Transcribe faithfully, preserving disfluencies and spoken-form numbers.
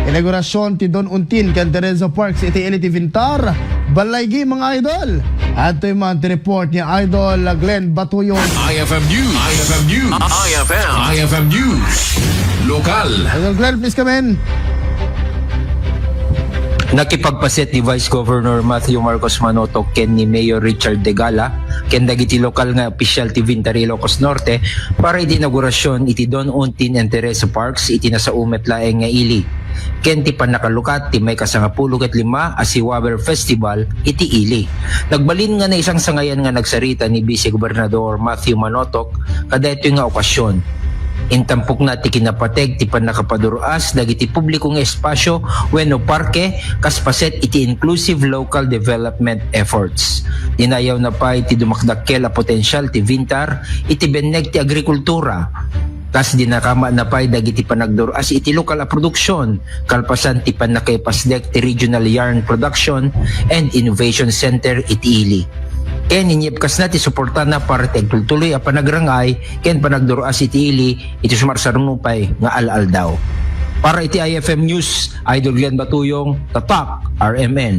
Inaugurasyon ti Don Untin ken Teresa Parks iti Ili ti Vintar. Ballaygi, mga idol. Adtoy man ti report ni Idol Glenn Batuyong. I F M News. I F M News. I F M. I F M News. Lokal. Idol Glenn, please come in. Nakipagpaset ni Vice Governor Matthew Marcos Manotoc ken ni Mayor Richard Degala ken dagiti lokal nga opisyal ti Vintar Ilocos Norte para iti inaugurasyon iti Don Untin and Teresa Parks iti nasaumet laeng nga ili, ken ti pannakalukat ti maikasangapulo ket lima a Siwaber Festival iti ili. Nagbalin nga naisangsangayan nga nagsarita ni Vice Gobernador Matthew Manotoc kadaytoy nga okasyon. Intampokna ti kinapateg ti pannakapadur-as dagiti publiko nga espasyo wenno parke kas paset iti inclusive local development efforts. Dinayawna pay ti dumakdakkel a potensial ti Vintar iti benneg ti agrikultura, kas dinakama na pay dagiti panagdur-as iti lokal a produksyon, kalpasan ti pannakaipasdek ti Regional Yarn Production and Innovation Center iti ili. Ken inyebkasna ti suportana para ti agtultuloy a panagrangay ken panagdur-as iti ili iti sumarsaruno pay nga al-aldaw. Para iti I F M News, Idol Glenn Batuyong, Tatak, R M N.